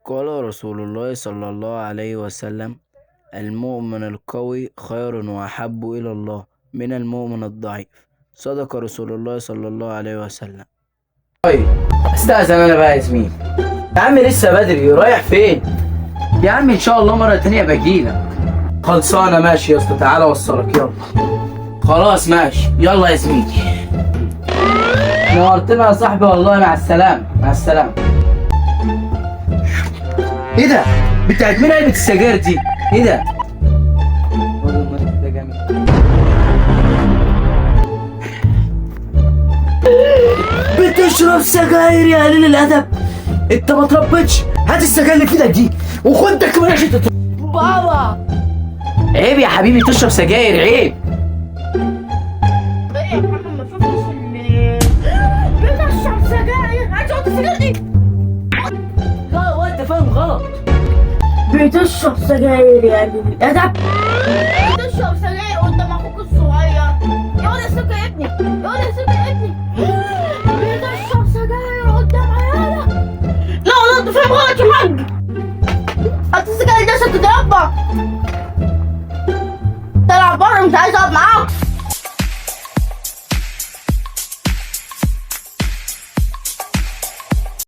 قال رسول الله صلى الله عليه وسلم: المؤمن القوي خير وأحب إلى الله من المؤمن الضعيف. صدق رسول الله صلى الله عليه وسلم. طيب استأذن انا بقى يا زميلي. يا عم لسه بدري، رايح فين؟ يا عم ان شاء الله مرة تانية بجيلك. خلصانة، ماشي يا اسطى، تعالى اوصلك، يلا. خلاص ماشي، يلا يا زميلي. نورتنا يا صاحبي والله، مع السلامة مع السلامة. ايه ده؟ بتاعت مين علبة السجاير دي؟ ايه ده؟ ده جامد. بتشرب سجاير يا قليل الادب؟ انت ما تربيتش. هات السجاير اللي في ايدك دي وخد ده كمان عشان بابا. عيب يا حبيبي تشرب سجاير، عيب. ايه يا محمد، ما شفتش اللي بتشرب سجاير؟ عايز اقعد السجاير دي. لا هو انت فاهم غلط. بتشرب سجاير يا قليل الادب، بتشرب سجاير قدام اخوك الصغير. يا ولد السكة يا ابني، يا ولد السكة يا ابني، بتشرب سجاير قدام عيالك. لا والله انت فاهم غلط يا حاج. هات السجاير دي عشان تتربى. طلع بره، مش عايز اقعد معاك.